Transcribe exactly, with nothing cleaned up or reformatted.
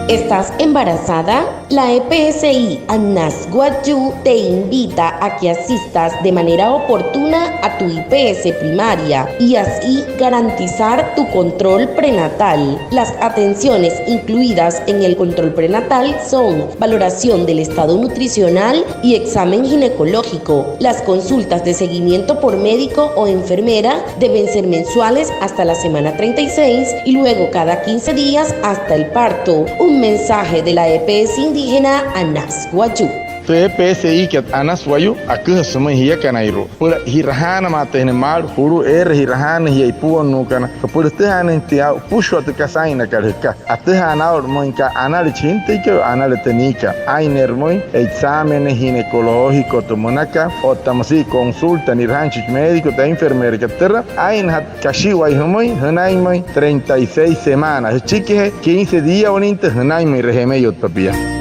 ¿Estás embarazada? La E P S I Anas Wayuu te invita a que asistas de manera oportuna a tu I P S primaria y así garantizar tu control prenatal. Las atenciones incluidas en el control prenatal son valoración del estado nutricional y examen ginecológico. Las consultas de seguimiento por médico o enfermera deben ser mensuales hasta la semana treinta y seis y luego cada quince días hasta el parto. Un mensaje de la E P S indígena Anas Wayuu. Tü E P S I kat Anas Wayuu aküjasü sümüin jiakanairua süpüla ji'rajaanamaatüinjanain maalü julu'u eere ji'rajaanüin jia ipuonnuukana süpüla jütüjaanüinjatüin aa'u süpüshua tü kasa aa'inakat jüka. Atüjaana aa'ulu müin aka anale chi jintüikai o anale tü niikat. Aa'inreerü müin examen ginecológico tü münakat otta müsia consulta ni'rajaanüin chi médico otta enfermerakat türa. Aa'innajatü kashiwai jümüin jünainmüin treinta y seis semana, jüchikijee quince díawanüinjatü jünainmüin. Re'eje emeyutpa pia.